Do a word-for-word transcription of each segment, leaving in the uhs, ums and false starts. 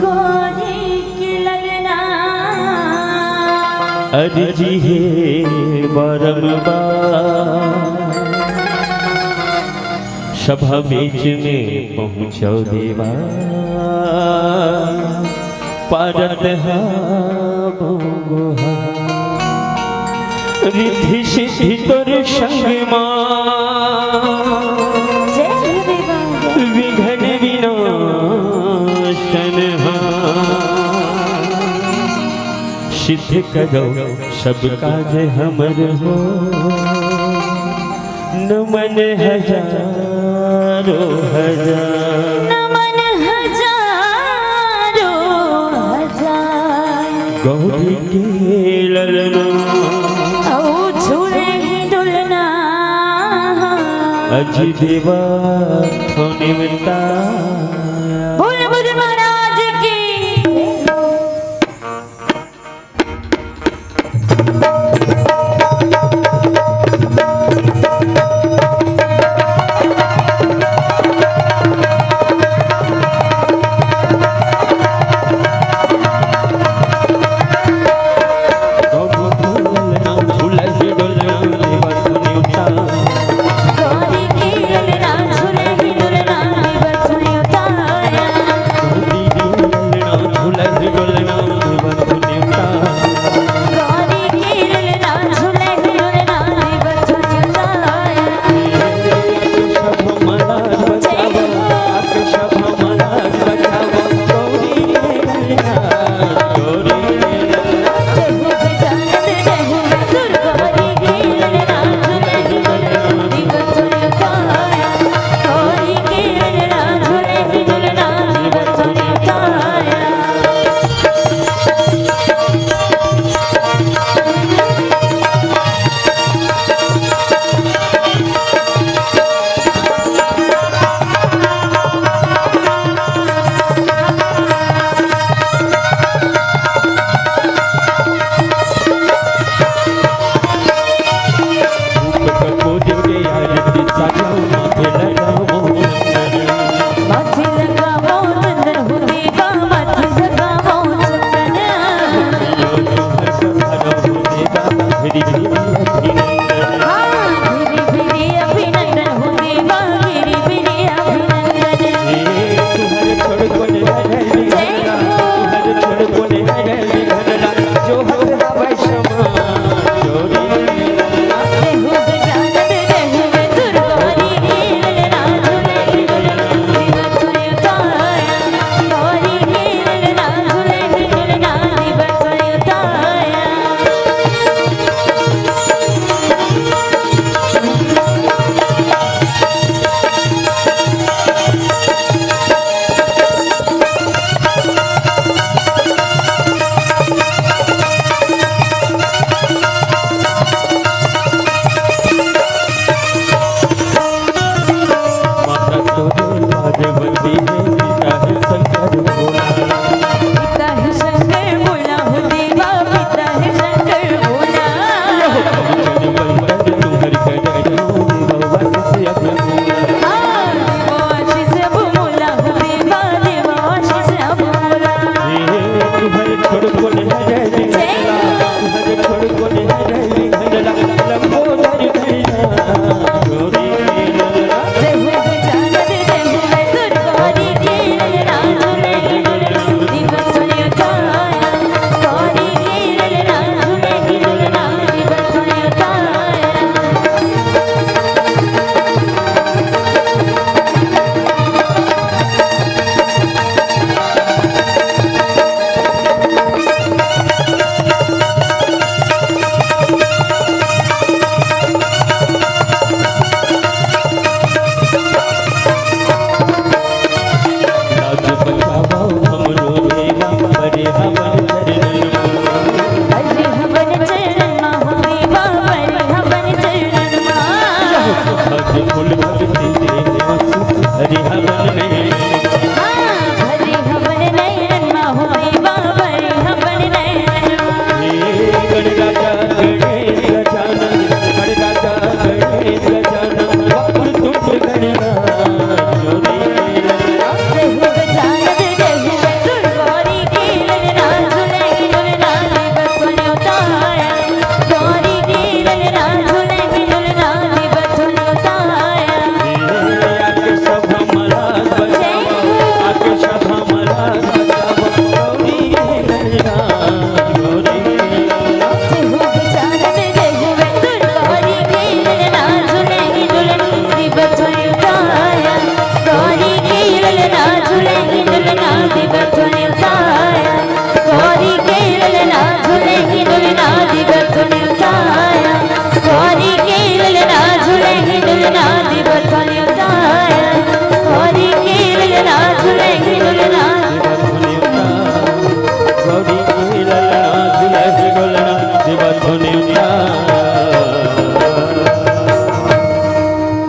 गौरी के ललना। अर्जी हे बारंबार, सभा बीच में पहुँचो देवा, पारत हा गुहा। रिद्धि सिद्धि तोर संग मा, जय गुरुदेव। विघ्न विनाशन हा। सिद्ध करो सब काज हमर हो, नमन हजारों हजार। नमन हजारों हजार। गौरी के ललना। अउ झूले ही डुलना। अजी देवा थो निमता। बोल बुद्ध महाराज की।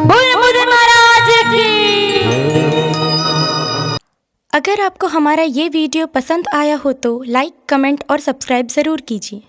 बोल मुरली महाराज की। अगर आपको हमारा ये वीडियो पसंद आया हो तो लाइक, कमेंट और सब्सक्राइब ज़रूर कीजिए।